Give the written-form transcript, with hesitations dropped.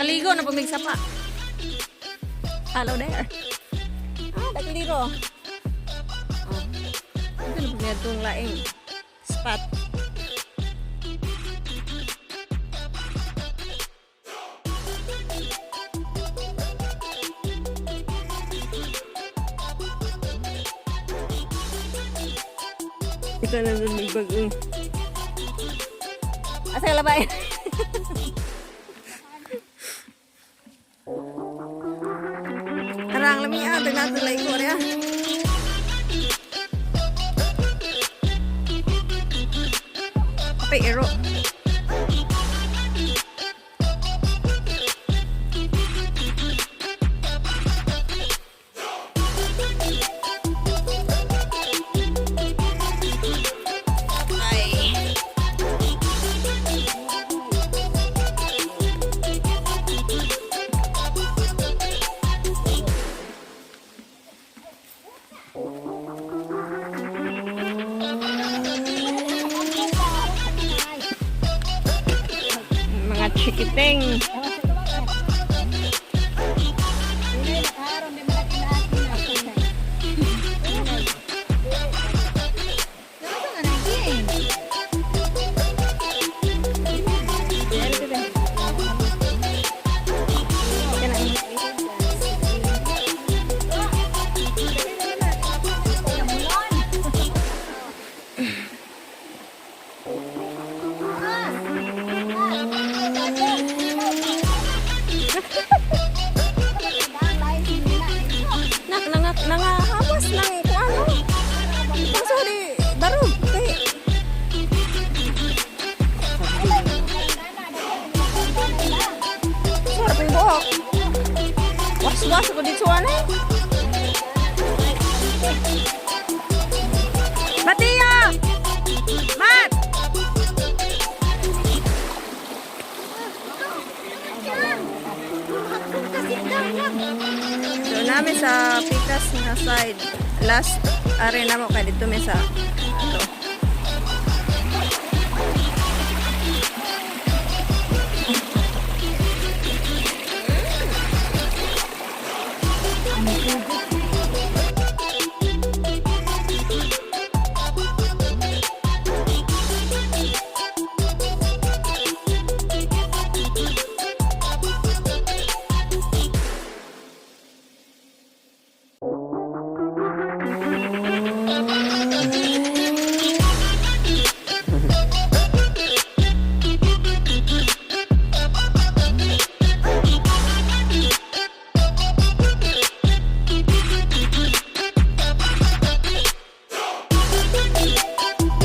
Nakaligo na pud mig sapa. Hello there. Ah, nagliro. Oh. Ito na pud mi atong laing spot. Ito na dun may bagong. Asa ka labay? Arang lami ah, tagnato lay ko ah. Kape ero. Ay. Mga chikiting. Nak nanga nangahawas ng kung ano. Pang sorry, barog. Kay Sarap yung buhok. Was-was ako dito ano eh. Matia! Mat! So namin sa Pikas nga side. Last arena mo kay dito mi sa